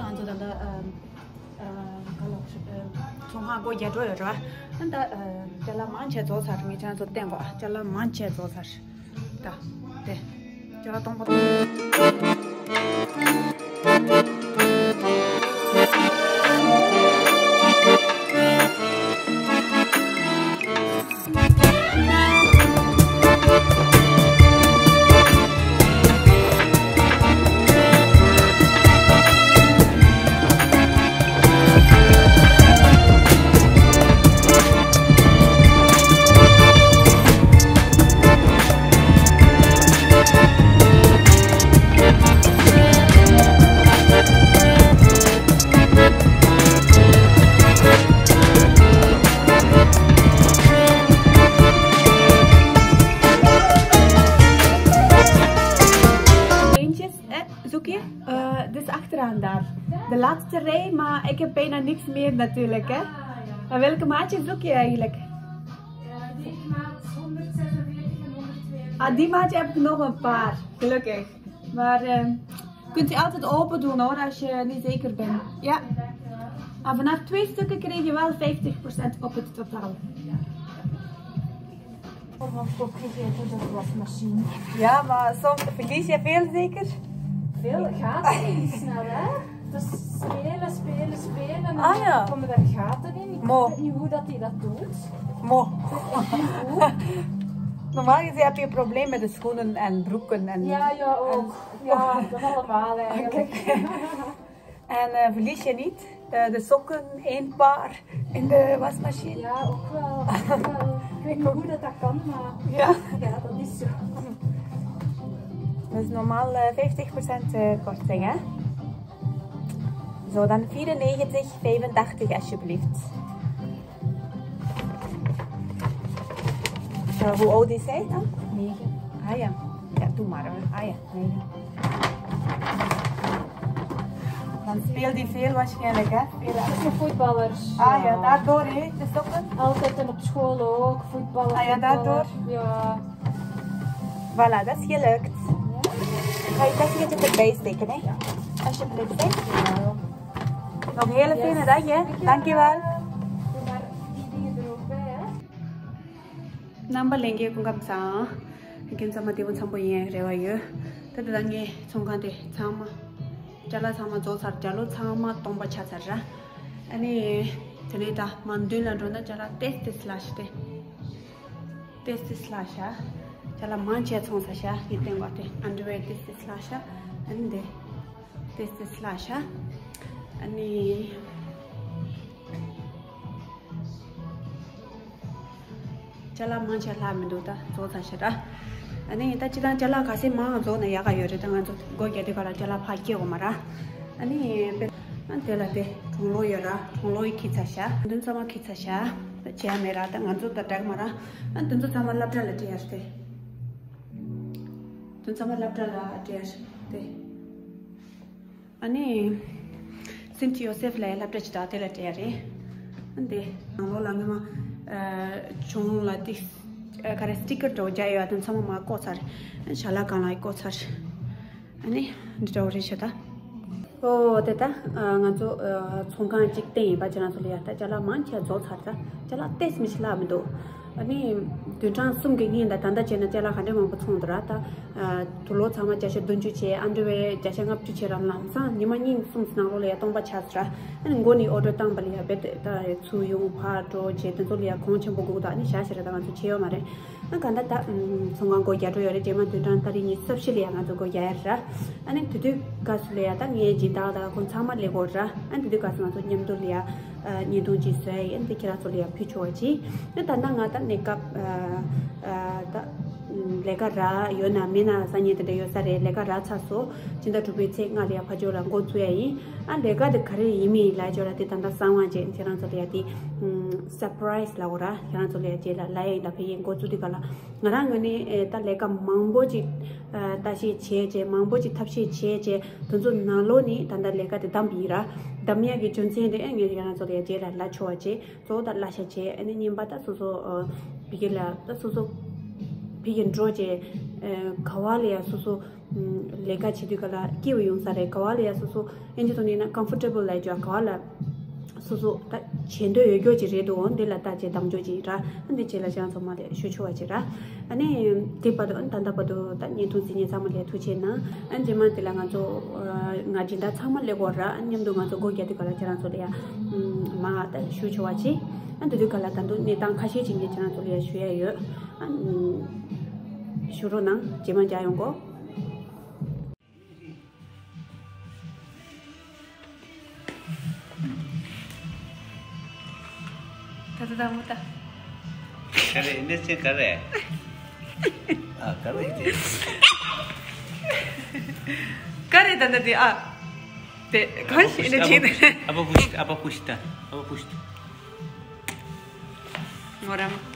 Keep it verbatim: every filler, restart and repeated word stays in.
ང་ཚོ་ད་ལྟ་ཨ་ཨ་ག་ལ་ཚོང་ཁང་སྒོ་རྒྱག་འགྲོ་ཡོད་རེད་བ། ད་ལྟ་ཅ་ལག་མང་ཆེ་རྫོགས་ཚར། ངས་ཁྱེད་རང་ཚོ་བསྟན་གོ་ཅ་ལག་མང་ཆེ་རྫོགས་ཚར། ད་དེ་ཅ་ལག་སྟོང་པ། Eentjes, eh, zoek je? Eh, dus achteraan daar. De laatste rij, maar ik heb bijna niks meer natuurlijk, hè. Maar welke maatje zoek je eigenlijk? Ah, die maatje heb ik nog een paar, gelukkig. Maar ehm, kunt u altijd open doen hoor, als je niet zeker bent. Ja. Maar vanaf twee stukken krijg je wel vijftig procent op het totaal. Wat voor koffie zit er, dat wasmachine? Ja, maar soms verlies je veel zeker? Veel gaat niet snel, hè? Dus spelen, spelen, spelen en dan komen daar gaten in. Ik weet niet hoe dat hij dat doet. Mo. Normaal gezien heb je problemen met de schoenen en broeken en... Ja, ja, ook. Ja, dat allemaal eigenlijk. En eh, verlies je niet eh, de sokken, één paar in de wasmachine? Ja, ook wel. Ook wel. Ik weet niet hoe dat, dat kan, maar ja, dat is zo. Dat is normaal eh, vijftig procent eh, korting, hè? Zo, dan vierennegentig vijfentachtig alsjeblieft. Zo, hoe oud is hij dan? Negen. Ah ja. Ja, doe maar hoor. Ah ja, negen. Dan speelt hij veel waarschijnlijk, hè? Veel. Dat is een voetballer. Ah ja, daardoor, hè? De sokken? Altijd en op school ook. Voetballen. Ah ja, daardoor? Ja. Voilà, dat is gelukt. Ga je dat hier erbij steken, hè? Alsjeblieft, hè? Nog een hele fijne dag, hè? Dankjewel. Doe maar die dingen er ook bij, hè? རྣམ་པ་ལྷན་རྒྱས་སྐུ་ཁམས་བཟང་། རྒན་ཚང་མ་བདེ་པོ་འཚམ་པོ་ཡིན་རེ་བ་ཡོད། ད་ལྟ་ངའི་ཚོང་ཁང་དེ་ཚང་མ་ཅ་ལག་ཚང་མ་རྫོགས་ཚར། ཅ་ལག་ཚང་མ་སྟོང་པ་ཆགས་ཚར་ར། ཨ་ནི་དེ་ནས་ད་མ་མདུན་ལ་འགྲོ་ན་ཅ་ལག་ཏོག་ཙམ་ལྷག་ཤག་སྟེ། ཏོག་ཙམ་ལྷག་ཤག་ཅ་ལག་མང་ཆེ་ཚོང་ཚར་ཤག་ངས་བསྟན་པ་དེ་ཨན་ཌར་ཝེར་ཏོག་ཙམ་ལྷག་ཤག་ཨ་ནི་འདི་ཏོག་ཙམ་ལྷག་ཤག་ཨ་ནི། ཅ་ལག་མང་ཆེ་ལྷག་མི་འདུག་ད་རྫོགས་ཚར་ཤག་ར། ཨ་ནི་ད་སྤྱིར་བཏང་ཅ་ལག་ག་ཚད་མང་རྫོགས་ན་ཡག་ག་ཡོད་རེད། ད་ང་ཚོ་སྒོ་རྒྱག་དུས་ག་ལ་ཅ་ལག་ཕར་སྐྱེལ་དགོས་མ་ར། ཨ་ནི་དཔེ་ཨ་དེ་ལ་དེ་གྲང་གློག་ཡོད་ར། གྲང་གློག་ཡི་ཁྱི་ཚ་ཤག་མདུན་ཚང་མ་ཁྱི་ཚ་ཤག་ད་བྱས་མེད་ར། ད་ང་ཚོ་ད་འགྲིག་མ་ར། ཨ་དེ་ཚོ་ཚང་མ་སློབ་གྲྭ་ལ་སྤྲད་ཡ་རེད་དེ། དེ་ཚང་མ་སློབ་གྲྭ་ལ་སྤྲད་ཡ་རེད་དེ། ཨ་ནི་སེན་ཊི་ཡོ་སེབ་ལ་སློབ་གྲྭ་ཅིག་དང་དེ་ལ་སྤྲད་ཡ་རེད། ཨ་འདི་ནང་ལོགས་ལ་ངས་མ་ཨ་གྱོང་ལ་ཏི་ཨ་ག་རེ་སི་ཊི་ཀར་འདྲ་བོ་རྒྱག་ཡོད། ཨ་དེ་ཚང་མ་མར་བཀོག་ཚར། ཨ་ཞལ་ལག་སྒང་ལ་བཀོག་ཚར། ཨ་ནི་འདི་འདྲ་བོ་རེད་ཤག་ད། ཨོ་དེ་ད་ཨ་ང་ཚོ་ཨ་ཚོང་ཁང་གཅིག་བསྟན་ཡིན་པ། ཁྱེད་རང་ཚོ་ལ་ཡ་ད་ཅ་ལག་མང་ཆེ་རྫོགས་ཚར། ད་ཅ་ལག་ཏོག་ཙམ་ཞིག་ལྷག་མི་འདུག་ཨ་ནི་བདུན་ཕྲག་གསུམ་གྱི་སྔོན་ད་ད་ལྟ་བྱས་ན་ཅ་ལག་ག་འདྲ་མང་པོ་ཚོང་འདུག་ར། ད་ཨ་དུག་ལོག་ཚང་མ་བརྒྱ་ཆ་བདུན་ཅུ་བྱས། ཨན་ཌར་ཝེར་བརྒྱ་ཆ་ལྔ་བཅུ་བྱས་ར། ལམ་སང་ཉི་མ་གཉིས་གསུམ་ནང་ལོགས་ལ་ཡ་སྟོང་པ་ཆགས་ཚར། ཨ་ནི་མགོ་ནས་ཨོར་ཌར་བཏང་པ་ལ་ཡ་རྦད་དེ་ད་ཚུར་ཡོང་ཕར་འགྲོ་བྱས་དེ་ཚོ་ལ་ཡ་གོང་ཆེན་པོ་དགོས་ད། ཨ་ནི་བཞག་ཟེར་ར། ད་ང་ཚོ་བྱས་ཡོད་མ་རེད། ཨ་ག་ད་ད་ཚོང་ཁང་སྒོ་རྒྱག་འགྲོ་ཡོད་རེད། རྗེས་མ་བདུན་ཕྲག་ཏ་རིག་ཉི་ཤུ་རྩ་བཞི་ལ་ཡ་ང་ཚོ་སྒོ་རྒྱག་ཡ་རེད་ར། ཨ་ནི་དེ་དུས་སྐབས་སུ་ལ་ཡ་ད་ངའི་སྦྱིན་བདག་དང་ཁོང་ཚང་མ་སླེབས་ཡོད་ར། ཨ་ནི་དེ་དུས་སྐབས་སུ་ང་ཚོ་མཉམ་དུ་ལ་ཡ་ཨ་བརྙན་ཐུང་ཅིག་བཟོ་ཡ་ཡིན། ཨ་ནི་དེ་ཁྱེད་རང་ཚོ་ལ་ཡ་ཕུལ་ཆོག་པ་ཅིག་ཨ་ད་ད་ལྟ་ང་ད་མེག་ཨབ་ཨ་ད་ ལས་ཀ་རག་ཡོད་ན་མེད་ན་སང་ཉིན་དེ་འདྲ་ཡོད་ས་རེད། ལས་ཀ་རག་ཚར་སོང་། སྤྱི་ཟླ་དྲུག་པའི་ཚེས་ལྔ་ལ་ཡ་ཕར་ཕྱོགས་ལ་འགོ་ཚུགས་ཡ་ཡིན། ཨ་ལས་ཀ་དེ་ག་རེ་ཡིན་མིན་ལ་ཕྱོགས་ལ་དེ་ད་ལྟ་གསང་བ་བྱས། ཁྱེད་རང་ཚོ་ལ་ཡ་དེ་སར་པ་རའི་སི་ལབ་དགོས་ར། ཁྱེད་རང་ཚོ་ལ་ཡ་རྗེས་ལ་ལབ་ཡ་ཡིན། ད་ཕ་གིར་འགོ་བཙུགས་དུས་ག་ལ་ང་རང་ངོས་ནས་ཨེ་ད་ལས་ཀ་མང་པོ་ཅིག་ཨ་ལྟ་བཤེར་བྱས་བྱས། མང་པོ་ཅིག་ཐབས་ཤེས་བྱས་བྱས། དེ་ཚོ་ནང་ལོགས་ནས་ད་ལྟ་ལས་ཀ་དེ་བདམས་པ་ཡིན་ར། བདམས་ཡ་གི་རྒྱུ་མཚན་དེ་ཨེ་ངས་ཁྱེད་རང་ཚོ་ལ་ཡ་རྗེས་ལ་ལབ་ཆོག་པ་བྱས། གཙོ་བོ་ད་གླ་ཆ་བྱས། ཨ་ནི་གཉིས་པ་ད་སོ་སོ་ཨ་ཕ་གི་ལ་ད་སོ་སོ་ཕ་གིར་འགྲོ་བྱས། ཨ་ག་བ་ལ་ཡ་སོ་སོ་ཨ་ལས་ཀ་བྱེད་དུས་ག་ལ་སྐྱིད་པོ་ཡོང་ས་རེད། ག་བ་ལ་ཡ་སོ་སོ་ཨིན་ཇི་ཐོག་ནས་ན་ཀམ་ཕོར་ཊེ་བལ་ལབ་ཀྱི་ཡོད། ག་བ་ལ་སོ་སོ་ད་བྱེད་འདོད་ཡོད་རྒྱུ་ཅིག་རེད་འདུག་འོ་འདི་ལ་ལྟ་བྱས་གདམ་འཇོག་ཅིག་ར། ཨ་འདི་བྱས་ལ་ཁྱེད་རང་ཚོ་མ་རེད་ཞུ་ཆོག་པ་ཅིག་ར། ཨ་ནི་དེ་བར་དུ་ཨ་ད་ལྟ་བར་དུ་ད་བརྙན་ཐུང་གཟིགས་མཁན་ཚང་མ་ལ་ཐུགས་རྗེ་ཆེ་གནང་། ཨ་རྗེས་མ་དེ་ལ་ང་ཚོ་ཨ་ང་སྦྱིན་བདག་ཚང་མ་སླེབས་ཡོད་ར། ཨ་མཉམ་དུ་ང་ཚོ་སྒོ་རྒྱག་དུས་ག་ལ་ཁྱེད་རང་ཚོ་ལ་ཡ་ཨ་མར་ད་ཞུ་ཆོག་པ་བྱེད། ཨ་དེ་དུས་ག་ལ་ད་དུང་གནས་སྟངས་ཁ་ཤས་ཅིག་ངས་ཁྱེད་རང་ཚོ་ལ་ཡ་ཞུ་ཡ་ཡོད། ཨ་ཞུ་རོགས་གནང་། རྗེས་མ་མཇལ་ཡོང་གོ། ད་ད་ད་མོ་ད། ག་རེ་གནས་ཚུལ་ག་རེ། ཨ་ག་རེ་དེ། ག་རེ་ད་ད་དེ་ཨ། དེ་ག་ཞིག་ནས་ཕྱིན། ཨ་པ་ཕུཤ་ཏ། ཨ་པ་ཕུཤ་ཏ། ཨ་པ་ཕུཤ་ཏ། ངོ་རམ།